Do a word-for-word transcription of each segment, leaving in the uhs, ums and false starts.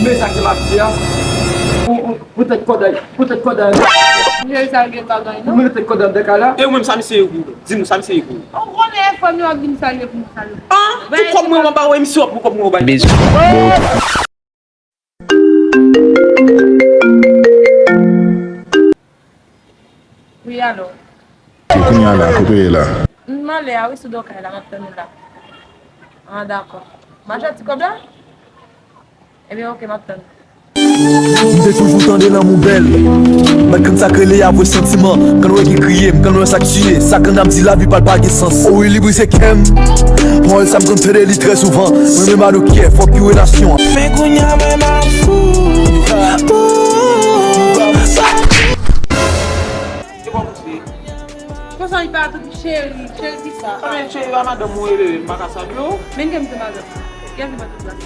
Men sa ke m ap di a. Pou, pou, pou tèt kòdèy, pou tèt kòdèy. Cheri, sa gen bagay, non? Pou tèt kòdèy de kay la. E ou menm, sa misye ye pou ou? Di nou, sa misye ye pou ou? Ou konnen e fanm yo ap vin salye pou nou salye. An? Pou kòb mwen, w ap ba w, e misye w ap pou kòb mwen, w bay. Bezwen. Wi, alo. E kounye a la, kote w ye la? M anlè a, wi, sou do kay la, m ap tann ou la. Ah, dakò. M a jwenn ti kòb la? Ebyen, oke, m ap tann ou. M te toujou tande lanmou bèl. Mèt kann sa k rele avwe santiman. Kann wè ki kriye m, kann wè sa k tiye. Sa kann ap di lavi pa l pa gen sans. O wi, li brize kè m. Pawòl sa m konn tande li trè souvan. Mwen menm I don't care, fuck you relasyon an. Men kounye a mwen m ap fou. Pou. Konsa li pa tout cheri, cheri ki sa? Anben cheri, a madanm ou rele, m pa ka salye w. Men gen m se madanm. Gen m se madanm.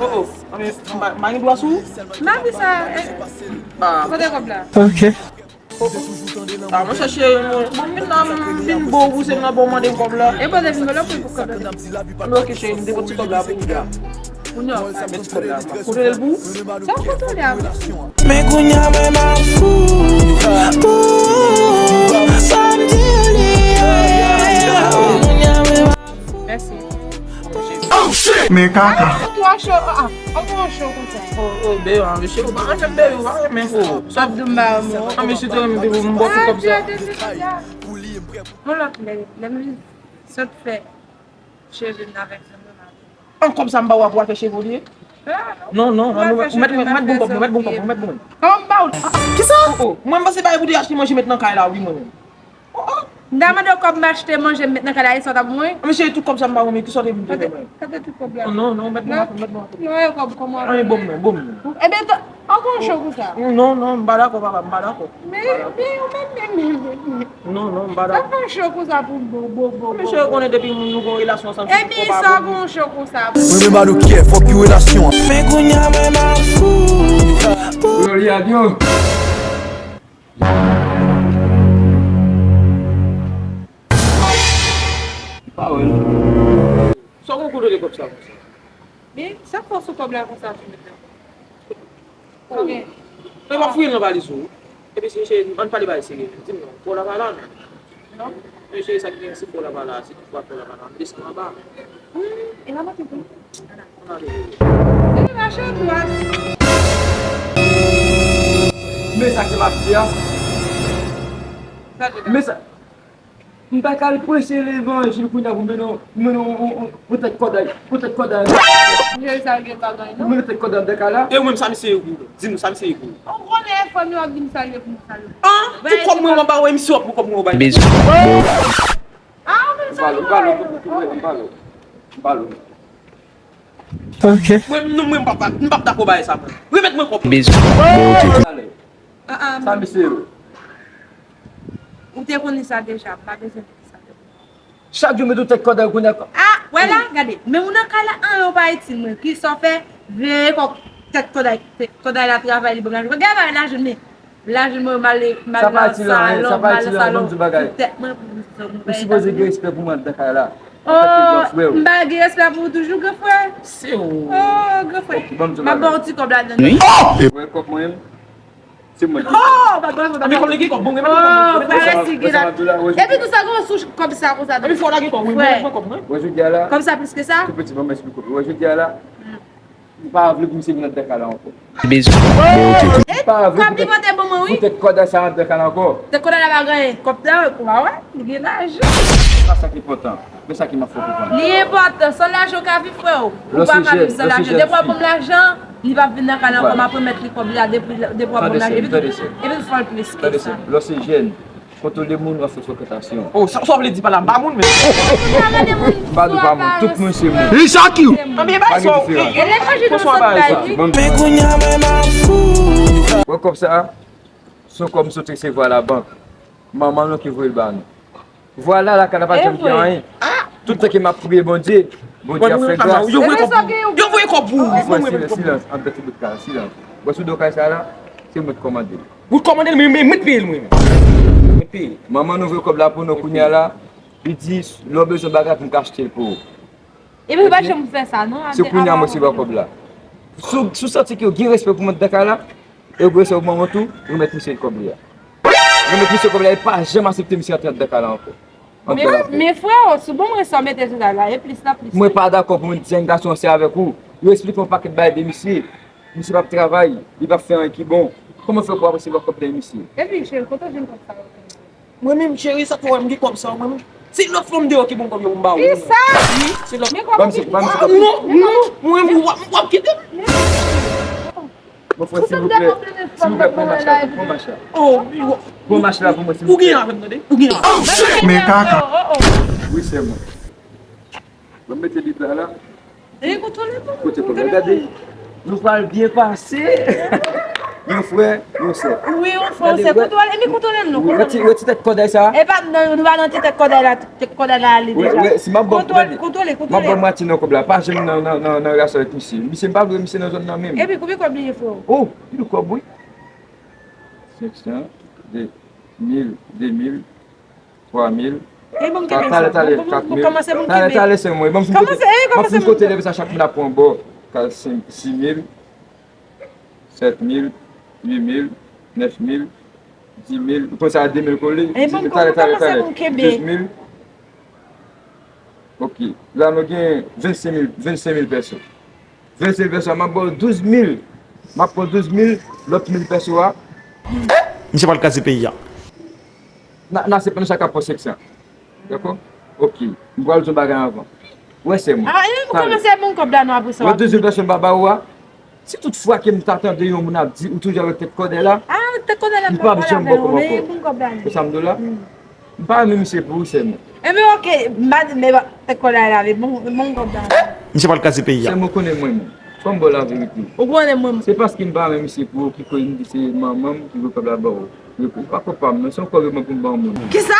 Oh, oh. Anben, m pa, m pa gen dwa sou ou? M pa di sa, eh, kote kòb la? Ok. Oh, oh. Ah, monchè cheri, mwen, bon, m vin la, m vin bo w, se m nan bo w mande kòb la. E bon, depi mwen lòk pou kòb la. Anben, ok cheri, m te pran ti kòb la pou ou la. Pou nou. Mèt kòb la. Kontwole l pou ou? Sa w kontwole a vre? Men kounye a mwen m ap fou. Pou. Sa m di li ye. Mèsi. Men kaka. An, twa cho, ah, ah, an bon cho konsa. Oh, oh, bebe, an, mesye, ou pa renmen bebe, ou pa renmen fò. Sa ap di m ba mwen. An, mesye, te renmen bebe, m bò pou kòb sa. Yon lòt lè, lè m sot fè cheve m avèk zanmi m. An, kòb sa m ba ou a pou al fè cheve w li ye? Non, non, ou mèt, ou mèt, ou mèt bon kòb, ou mèt bon kòb, ou mèt bon. Kòman m ba ou? Kisa? Oh, oh, mwen m panse bay pou te achte manje met nan kay la, wi, mwen. Oh, oh. M ta mande w kòb m achte manje m met nan kay la, e sa w ta pou mwen? Mesye, tout kòb sa m ba ou, men kisa w te vin fè mwen? Kote tout kòb la? Non, non, mèt bon, mèt bon. Non, e kòb kòman? An, e bon, mwen, bon, mwen. Ebyen, an gon cho konsa. Non, non, m pa dakò, papa, m pa dakò. Men, men, men, men, men, men. Non, non, m pa dakò. Sa fè cho konsa pou bo, bo, bo, bo. Mesye, yo konnen depi nou gon relasyon ansanm, se pou kòb pa bon. Ebyen, sa gon cho konsa. Mwen menm I don't care, fuck you relasyon an. Men kounye a mwen m ap fou. Gloria Dios. Pawòl. Sa w konn kontwole kòb sa konsa? Men, sa k fè w sou kòb la konsa, ti mesye? Konbyen? Mwen pa fouye l nan valiz ou. Epi si cheri, ann pale bagay serye. Di m non, kò la pa la non. Non? Men cheri, sa k gen si kò la pa la, si tout fwa kò la pa la, m desann anba. Hmm, e la maten tou. Ann ale. E mache dwat. Men sa ke m ap di a. Men sa. M pa ka al preche levanjil kounye a pou mennen w, pou mennen w, w, w, pou tèt kòdèy, pou tèt kòdèy. Misye sa gen bagay, non? Pou mennen tèt kòdèy anndan kay la. E ou menm, sa misye ye pou ou? Di nou, sa misye ye pou ou? Ou konnen e fanm yo ap vin salye pou nou salye. An? Pou kòb mwen, w ap ba w, e misye w ap pou kòb mwen, w bay. Bezwen. Ah, ou vin salye. M ba l, m ba l, m ba l. Ok. Mwen, non, mwen, m p ap, m p ap dakò bagay sa, mwen. Remèt mwen kòb mwen. Bezwen. Ok. Sa misye yo. Ou te konn li sa deja, m pa bezwen di sa. Chak jou m met ou tèt kòdèy kounye a. Ah, wè la, gade. Men ou nan kay la, anyen ou pa itil mwen. Kisa w fè? Veye kò tèt kòdèy, tèt kòdèy la travay li ban m lajan. Gade bagay lajan, men lajan mwen, m ale, m ale nan salon, m ale nan salon. Pou tèt mwen, pou sa mwen. Ou sipoze gen respè pou mwen anndan kay la. Oh, m pa gen respè pou ou toujou, gran frè? Se ou. Oh, gran frè. M ap ba w ti kòb ladan. Wè kòb mwen. Se mwen ki. Oh, pa bon, pa bon. Epi kòb li gen kòb, bon, remèt mwen kòb mwen. Oh, frè, si gen la. Epi tou sa, gon sou kòb sa konsa. Epi fò w lage kòb, wi, remèt mwen kòb mwen. Wè jodi a la. Kòb sa plis ke sa? Tou piti, ban m eksplike w. Wè jodi a la. M pa vle pou misye vin anndan kay la ankò. Bezwen. M pa vle pou tèt kòdèy sa anndan kay la ankò. Tèt kòdèy la pa gen anyen. Kòb la, ou pa wè? Li gen lajan. Se pa sa ki enpòtan. Men sa ki m ap fè w konprann. Li enpòtan. San lajan ou ka viv, frè o. Ou pa ka viv san lajan. Depi w ap ban m lajan, li p ap vin nan kay la ankò. M ap remèt li kòb li a depi, depi w ap ban m lajan. Epi tou, epi tou fò l plis ke sa. Lè w se jèn, kontwole moun, w ap fè frekantasyon. Oh, sa, sa w vle di pa la, m pa moun, men. M pa di w pa moun. Tout moun se moun. Li chak yo. Anben, bay sa w. Pa gen diferans. Men kounye a mwen m ap fou. Wè kòb sa, se yon kòb m sot resevwa labank. Manman nou ki voye l ba nou. Vwala, lakay la pa janm gen anyen. Tout tan ke m ap priye Bondye, Bondye ap fè gras. Yo voye kòb pou ou. Yo voye kòb pou ou. Silans, silans, silans. An tèt bout kay la, silans. Wè sou do kay sa la, se mwen ki kòmande l. Ou kòmande l, men, men mwen peye l, mwen. Mwen peye. Manman nou voye kòb la pou nou kounye a la. Li di, lè w bezwen bagay pou m ka achte l pou ou. Epi pa janm fè sa non. Se kounye a mwen resevwa kòb la. Si w santi ke w gen respè pou mwen anndan kay la, e w gen respè pou manman w tou, remèt misye kòb li a. Remèt misye kòb la, e pa janm aksepte misye antre anndan kay la ankò. Men freo, sou bon mwen sa w mete sou tab la, e plis la plis. Mwen pa dakò pou mwen di yon gason se avèk ou. Yo eksplike yon pakèt bagay de misye. Misye p ap travay, li p ap fè anyen ki bon. Kòman fè pou w ap resevwa kòb de misye? Epi cheri, kote w jwenn kòb sa yo? Mwen menm cheri, sa k fè w wè m gen kòb sa yo mwen menm? Se lòt fanm deyò ki ban m kòb yo pou m ba ou. Kisa? Wi, se lòt. Ban m se, ban m se kòb. Non, non, mwen menm w ap kite m. Mon frè, silvouplè, silvouplè, pran mach la, pran mach la. Oh, pran mach la pou mwen, silvouplè. Ou gen avè m, tande? Ou gen avè m. Men kaka. Wi, sè mwen. Ban m mete li la, la. Kote kòb la? Gade, nou pral byen pase. Yon frè, yon sè. Wi, yon frè, yon sè. Kontwole, epi kontwole l non. Wi, retire, retire tèt kòdèy sa. E pa nan, nou pa nan ti tèt kòdèy la, tèt kòdèy la ale deja. Wi, si m ap ban, kontwole, kontwole. M ap ban mwatye nan kòb la. Pa janm nan, nan, nan, nan relasyon avèk misye. Misye, m pa vle misye nan zòn nan menm. Epi konbyen kòb li ye, frè? Oh, pil kòb, wi. Senk san, de mil, de mil, twa mil. Talè, talè, kat mil. Talè, talè, sè mwen. Ban m fin kote, ban m fin kote lè sa chak moun ap pran bò. Sis mil, sèt mil, uit mil, nèf mil, di mil. Ou konn sa a de mil kole? Di mil, talè, talè, talè. Douz mil. Ok. La nou gen vennsenk mil, vennsenk mil pèso. Vennsenk pèso a, m ap ba w douz mil. M ap pran douz mil, lòt mil pèso a. Misye pral kraze peyi a. Na, na se pa nou sa k ap pran senk san. Dakò? Ok. M pral di yon bagay anvan. Wè sè mwen. Ah, e pou kòmanse bon kòb la non apre sa. Wè douz mil pèso m pa ba ou a. Si tout fwa ke m ta tande yon moun ap di ou toujou avèk tèt kòdèy la, ah, tèt kòdèy la m p ap janm ba w kòb ankò. Bon kòb la. Se sa m di w la? M pa renmen misye pou ou sèlman. Enben ok, m pa di, men tèt kòdèy la, men bon, bon kòb la. Misye pral kraze peyi a. Sèlman ou konnen mwen menm. Fò m ba w laverite. Ou konnen mwen. Se paske m pa renmen misye pou ou ki koz m di se manman m ki voye kòb la ba ou. Ou pa koupab non, se yon kòb yo ban pou m ban yon moun. Kisa?